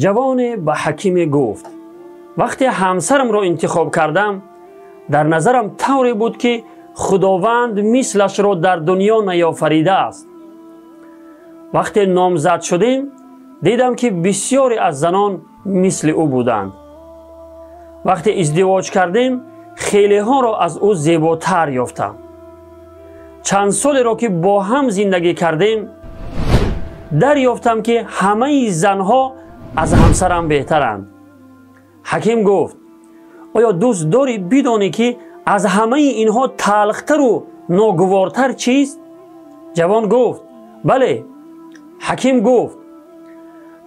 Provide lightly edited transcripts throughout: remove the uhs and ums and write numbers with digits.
Ҷавоне ба ҳакиме гуфт: вақте ҳамсарамро интихоб кардам, дар назарам тавре буд, ки Худованд мислашро дар дунё наёфаридааст. Вақте номзад шудем, дидам, ки бисёре аз занон мисли ӯ буданд. Вақте издивоҷ кардем, хелеҳоро аз ӯ зеботар ёфтам. Чанд солеро ки бо ҳам зиндагӣ кардем, дарёфтам, ки ҳамаи занҳо аз ҳамсарам беҳтаранд. Ҳаким гуфт: оё дӯст дорӣ бидонӣ, ки аз ҳамаи инҳо талхтару ногувортар чист? Ҷавон гуфт: бале. Ҳаким гуфт: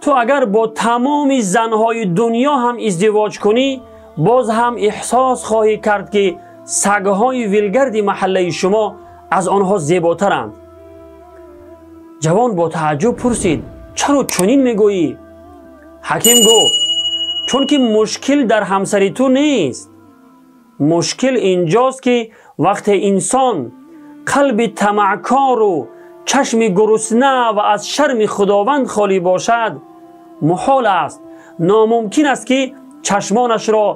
ту агар бо тамоми занҳои дунё ҳам издивоҷ кунӣ, боз ҳам эҳсос хоҳӣ кард, ки сагҳои вилгарди маҳаллаи шумо аз онҳо зеботаранд. Ҷавон бо тааҷҷуб пурсид: чаро чунин мегӯӣ? Ҳаким гуфт: чунки мушкил дар ҳамсари ту нест. Мушкил инҷост, ки вақте инсон қалби тамаъкору чашми гурусна ва аз шарми Худованд холӣ бошад, муҳол аст, номумкин аст, ки чашмонашро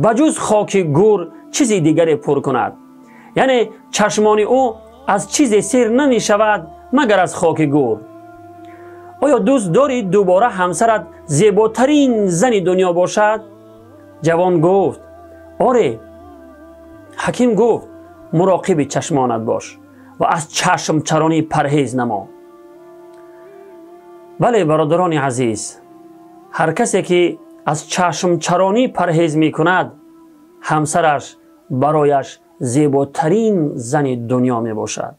ба ҷуз хоки гур чизи дигаре пур кунад. Яъне чашмони ӯ аз чизе сер намешавад, магар аз хоки гур. Оё дӯст дорӣ дубора ҳамсарат зеботарин зани дунё бошад? Ҷавон гуфт: оре. Ҳаким гуфт: муроқиби чашмонат бош ва аз чашмчаронӣ парҳез намо. Бале, бародарони азиз, ҳар касе ки аз чашмчаронӣ парҳез мекунад, ҳамсараш барояш зеботарин зани дунё мебошад.